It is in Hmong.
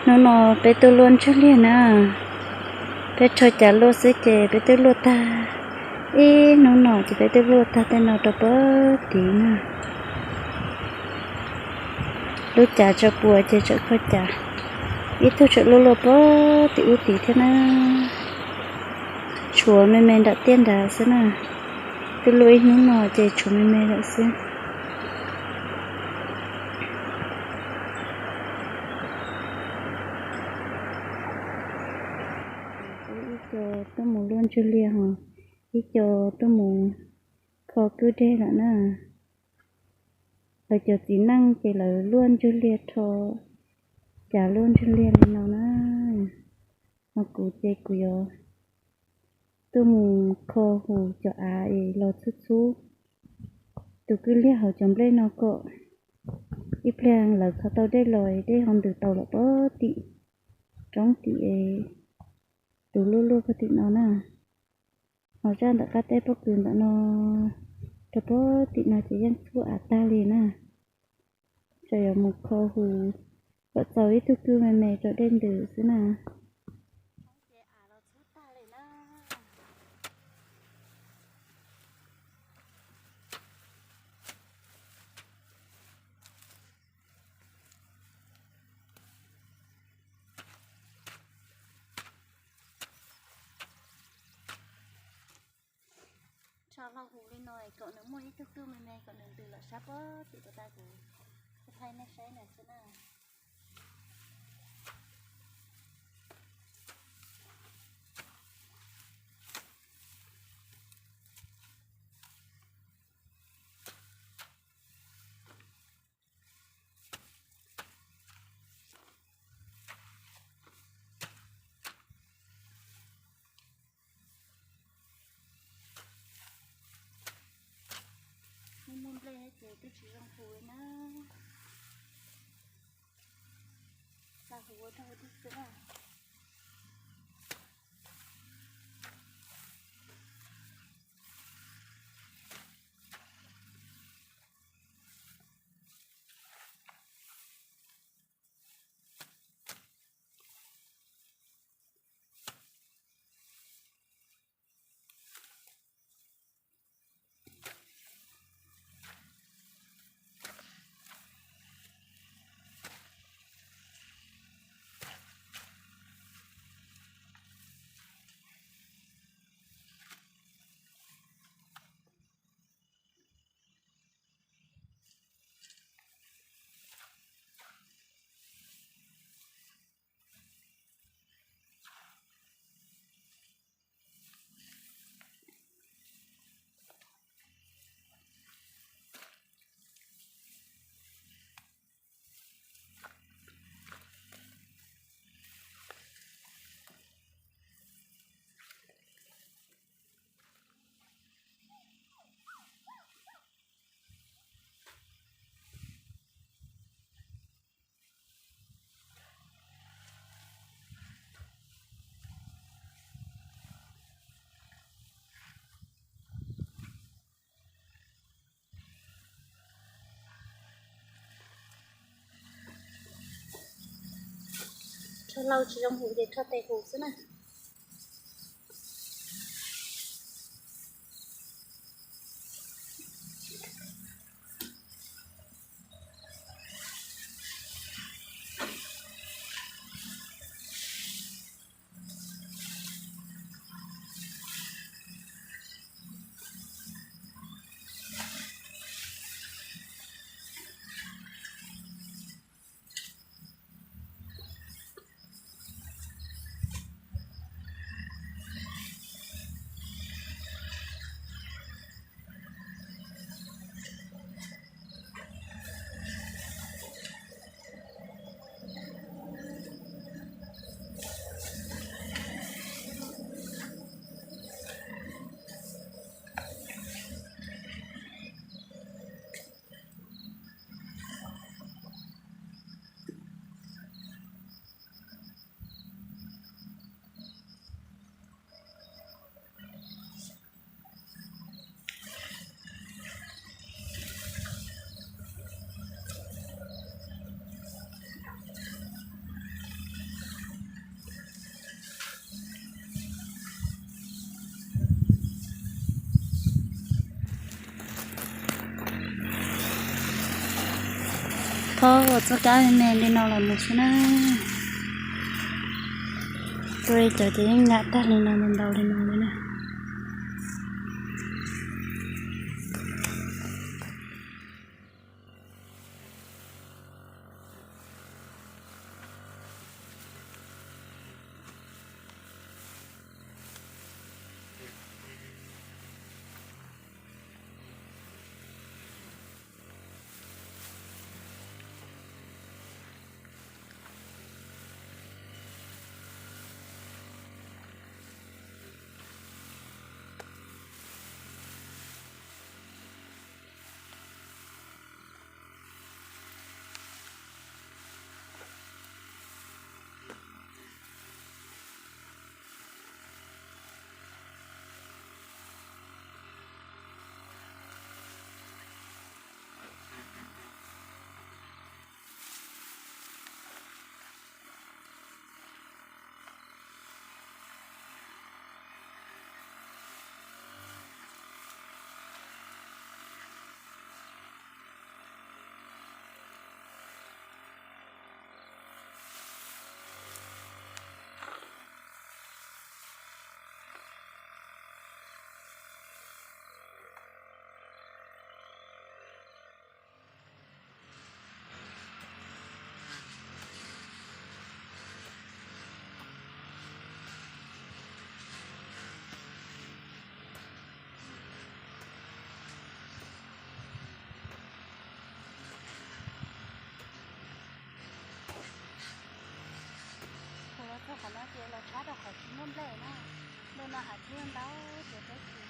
Hnub no peb tuaj luaj ntswg liag na, peb rho cav luaj xwb ces peb twb luaj tag. Ib hnub no ces peb twb luaj tag tej no rau puag tid na. Lub cav tso puas ces tseem kho cav, ib tug tseem luaj luaj puag tim ub tid thiab na. Tshuav me me nram tiaj nrad xwb na, twb luaj ib hnub no ces tshuav me me lawm xwb. Ib co tuaj mus luaj ntswg liag ho, ib co tuaj mus kho kwj deg lawm na. Lawv cov txiv neej ces lawv luaj ntswg liag rho cav luaj ntswg liag li no na. Ho kuv ces kuv yuav tuaj mus kho hus cov av es los txhub txhub tus kwj liag hauv cov nplej no kom ib pliag lawv kho tau dej los dej ho ntws tau lawm puag tim roob tim es tus luaj luaj puag tim no na. Ho zaj ntawm qab teb pob kws ntawm no rau puag tim no ces yeej txhub av tag li na. Tseem yuav mus kho hus kom txaus ib tug kwj me me rau dej ntws xwb na. Rho hlo hus li no kom nws muaj ib tug kwj me me kom nws ntws lawm sab puag tim puas tas kuv thaij nej saib ntawd xwb na. Muaj muaj nplej ces twb tsis zoo hus li na. Xa hus ua rau hauv twb xwb na. Rho hlau tsis zoo hus ces rho tes hus xwb na. Txoj kab me li no los mus xwb na. Tua li cov ces yeej nyam tag li no, ntau li no li na. Thaum los txog qhov no ces los tshab rau qhov tsis muaj nplej na. Ntu no hav tib ntau ces peb tsis